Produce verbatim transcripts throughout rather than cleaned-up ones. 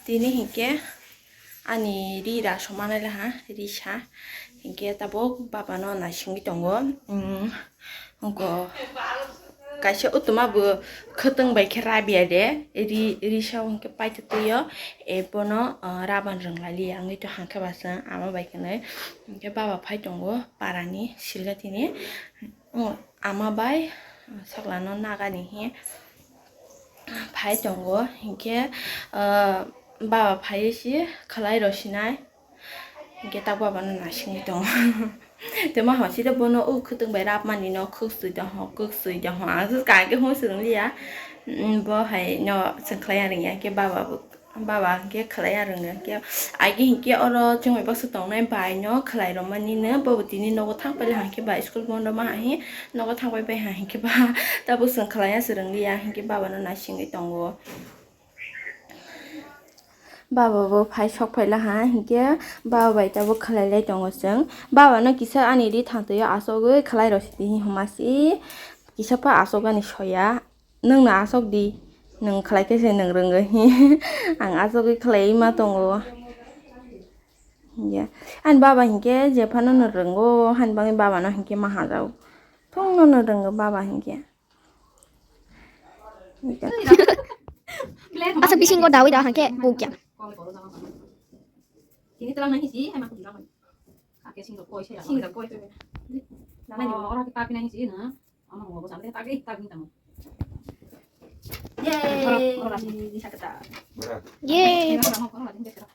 Tini hinkhe ani ri raso manai laha, ri sa. Hinkhe tabuk baba no naisingwi tongo. Mm, wngkha kaisa utuma bo khwtwng bai khe rabia de, ri, ri sa hinkhe paitha twi o, ebono, ah, raban rwng lai liya wngwi to hangkhe ba chwng ama bai khe nai. Hinkhe baba phai tongo parani silga tini. Ama bai saklano nagani hi phai tongo, hinkhe, ah, baba phaiwi si khlai rw sinai, hinkhe tak babano naisingwi tongo. Tei ma hwn side bono o khwtwng bai rapmani no khwksui tongho, khwksui tongho, ang kha khe hwn swrwng liya, mm, bo hai no chwng khlai ya rwngya, hinkhe baba bo. Baba hinkhe khlai ya rwngya, hinkhe agi hinkhe oro chwngbai baksa tongnai bai no khlai rwmani no, bobo tini nogo thang paila hinkhe ba school bondo ma hai nogo thang pai bai ha hinkhe ba tabuk chwng khlai ya se rwngya hinkhe baba no naisingwi tongo. Baba bo phai sok phaila ha hinkhe baba bai tabuk khlai lai tongo chwng. Baba no kisa ani ri thang twi o asogwi khlai rw sidi hi hwnma si kisa pha asok ani soya. Nwng no asok di, nwng khlai khe se nwng rwngwi. Ang asogwi khlaiwi ma tongo. Ya. Ani baba hinkhe jephano no rwngo, hani bagwi baba no hinkhe ma hajao. Thung no no rwngo baba hinkhe. Asa bisingo dawi da hangke bukya. Tini telang nang hisi, hai ma kujula koi. Kake sing rok koi, sing rok koi. Nana ni ora kita pina hisi na. Ama mo bo sampe tagi tagi tamo. Yay. Ora, ora, ora, ora. Sakata. Yay. Ora, ora, ora, ora.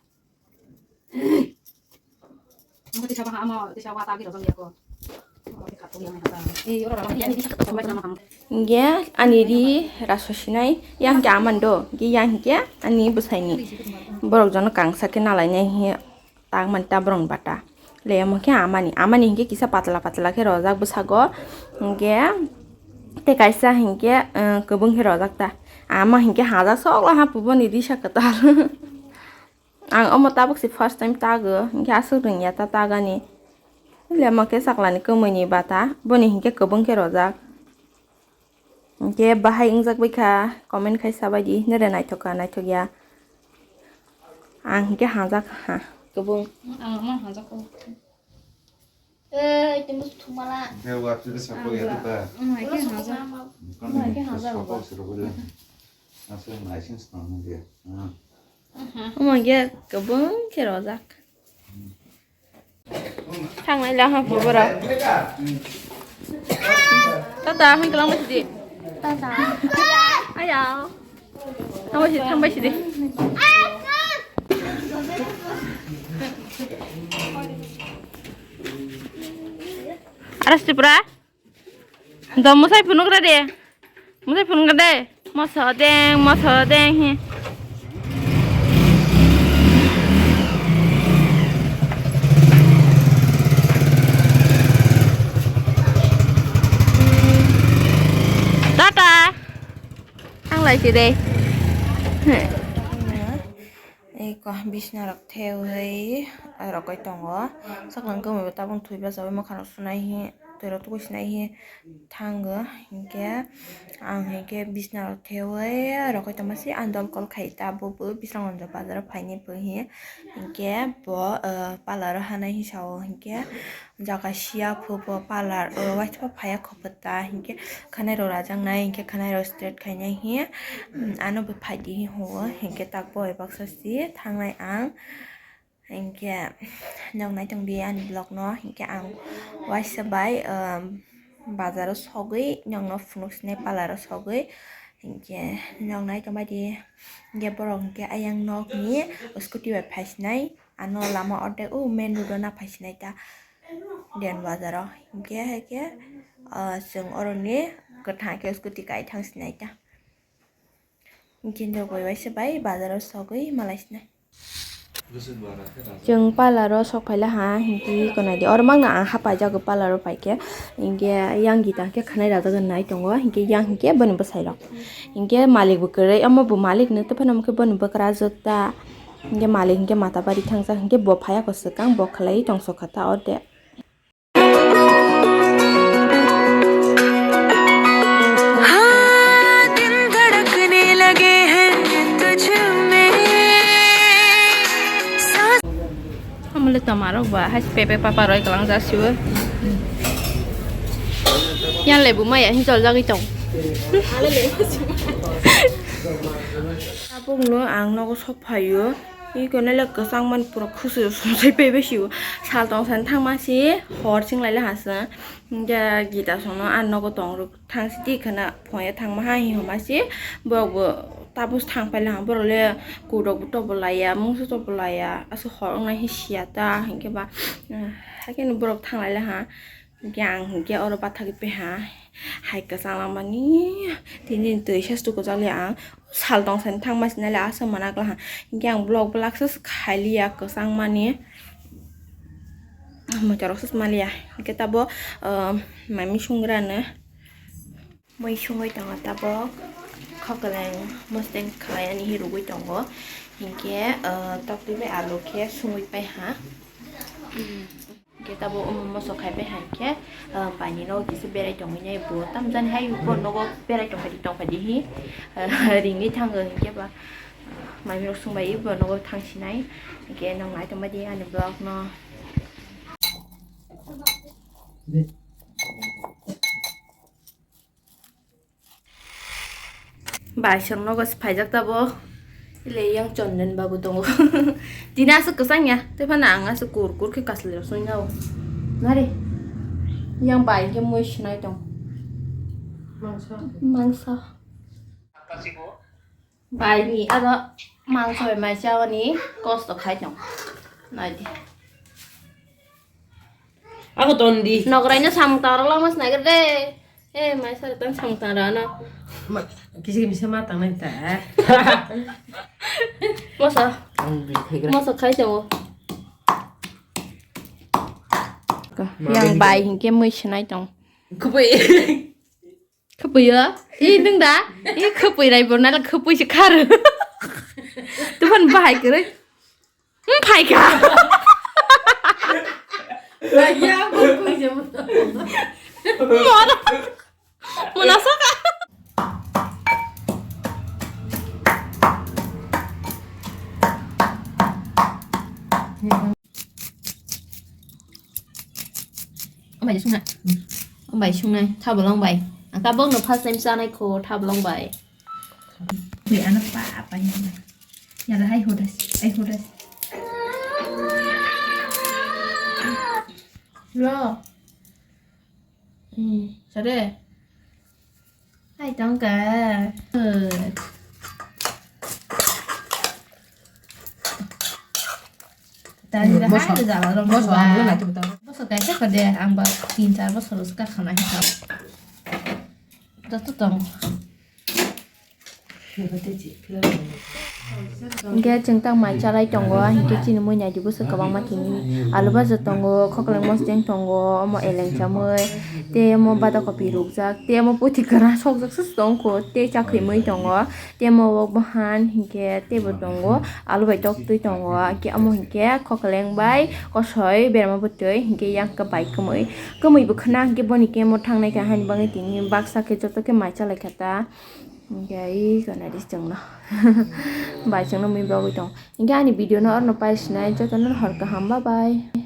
Hinkhe ani ri raso sinai, yang khe amando, hinkhe yang khe ani bwsaini. Borok jono kangsa khe nalainai hinkhe tangmani ta borok ni bata. Le omo khe amani, amani hinkhe kisa patla patla khe rojak bwsago, hinkhe tei kaisa hinkhe, eh, kwbwng khe rojak ta. Ama hinkhe hajak sok la hapuboni risa kwtal. Ang omo tabuk se first time tago, hinkhe aswk rwngya ta tagani. Lema khe saklani kwmwini bata, boni hinkhe kwbwng khe rojak. Hinkhe bahai wngjak baikha, comment khai sabaidi, nere naithok kha, naithok ya. Ang hinkhe hajak ha, kwbwng. Ang omo hajak o. Ei, tini thumala. Hwnkhe watwi bwsa koi ya dukha. Omo hai khe hajak. Omo hai khe hajak. Aswk naising swnam dia. Omo hai khe kwbwng khe rojak. Thangnai le ha phu borok. Tata, hwn kwlangma sidi. Tata. Ayao. Thangbai si, thangbai si de. Aras Tripura. Do musai phunukra de. Musai phunukra de. Moso deng, moso deng hi. Tata. Thanglai si de. Eko bisna rok thewi rogwi tongo. Saklang kwmwi bo tabuk thwi bachawi mwkhang rok sunai hi, twi rok tubui sinai hi thango. Hinkhe ang hinkhe bisna rok thewi rogwi tongma si ang dol kol khai ta, bo bo Bisramganj bazar o phaini phi hi. Hinkhe bo, ah, parlour o hanai hi sao hinkhe. Jaga siya phubo parlour o waisa phaiya khopota hinkhe khwnai rok rajaknai hinkhe khwnai rok straight khainai hi, mm, ano bo phaidi hi huo hinkhe tak bo bai baksa si thangnai ang hinkhe noknai tongdi ani vlog no hinkhe ang waisa bai, um, bazar o sogwi nokno phunuk sinai parlour o sogwi hinkhe noknai tongbaidi hinkhe borok hinkhe ayang nokni scooty bai phaisinai. Ano lama ordek o main road o na phaisinai ta den bazar o. Hinkhe hai khe, ah, chwng oroni kwthang khe scooty kai thang sinai ta. Hinkhe nokbai waisa bai bazar o sogwi malai sinai. Chwng parlour o sok phaila ha hinkhe konai di. Oro mangna ang hapaijago parlour o paikhe. Hinkhe yang gita khe khwnai rajak nai tongo. Hinkhe yang hinkhe boni bwsai rok. Hinkhe malik bo kwrwi, omo bo malik no tei phano omo khe boni bwkra jwk ta. Hinkhe malik hinkhe Matabari thangjak, hinkhe bo phaiya kwswkang, bo khlaiwi tongso kha ta orde. हाँ, दिन धड़कने लगे हैं तुझ में। Marok ba hai pepe papa roi kalang jasibo. Yang lebu maya hin chol jagwi tong. Tabukno ang nogo sok phaio. Iko nele kwchang man pura khusu sumsai paibai sio. Sal tong san thangma si hor sing laile hasa. Hingke gita sono ang nogo tong ruk. Thang sidi khana phoya thangma ha hi homa se borok bo tabuk thang paila ha borok le kudok bo tobo laiya mungsa tobo laiya aswk hor wngnai hi siya ta hinkhe ba haikhe no borok thang laila ha hinkhe ang hinkhe oro bathagwi peha hai kwchang langmani tini twi sastu kwchang le ang sal tong sani thangma sinale aswk mana kla ha hinkhe ang vlog vlog se khai liya kwchang mani mocha rok se maliya hinkhe tabo mami sungrano. Mui sungwi tongo tabok, khokleng mosdeng khlai ani hi rwgwi tongo, hinkhe, ah, toktwi bai alu khe sungwi pai ha. Hinkhe tabok omo moso khai pai ha hinkhe, ah, paini nogo kisa berai tongwi nai bo, tamjani hai bo nogo berai tongphai di, tongphai di hi, ah, ringwi thango hinkhe ba, mami rok sungbai bo nogo thangsinai, hinkhe nang nai tongbai di ani vlog no. Bai song nogo se phaijak tabo. Ile yang Chondon babu tongo. Tini aswk kwchang ya. Tei phano ang aswk kur kur khe kasli rok songwi nao. Nare. Yang bai khe mui sinai tong. Mangsa. Mangsa. Bai ni aro mangsa bai mai chawani kosto khai tong. Nai di. Ako ton di. Nograi no samung tang rok langma sinai gede. Eh, mai sar tan samung tang rano. Ma, kisi kisi ma tang nai ta. Moso. Ang bi thegra. Moso khai se o. Yang bai hinkhe mui sinai tong. Khupui. Khupui o. I nung da. I khupui rai borna la khupui se khar. Tuhan bahai kere. Hmm, phaikha. Laiya, bo koi je mo. Mona, mona saka. Ambai sungnai. Ambai sungnai. Thabolong bai. Ang tabok no first time sanai kho thabolong bai. Ui, ano pa, pa, ya. Ya, hai hodas, hai hodas. Lo. Hmm, sare. Hai tongka. Tani da hai da jala rong. Boso ang lo nai tong tong. Boso kaisa kode ang ba tin char bosor uska khana hai tong. Joto tong. Hinkhe chwng tak mai chalai tongo, hinkhe chini mui naidi bwswk kwbangma tini alu baja tongo, khokleng mosdeng tongo, omo eleng chamui, tei omo badakopi rukjak, tei omo puthi kwran sokjak se tongkho, tei chakhwi mui tongo, tei omo wok bahan hinkhe teibo tongo, alu bai toktwi tongo, hinkhe omo hinkhe khokleng bai kosoi berma bwtwi, hinkhe yang khe bai kwmwi, kwmwi bwkhwna hinkhe boni kemo thangnai kha haini bagwi tini baksa khe joto khe mai chalai kha ta. Hinkhe iko naidi chwngno. Bai chwngno mui bagwi tong. Hinkhe ani video no orno pai sinai jotono hor kaham, bye bye.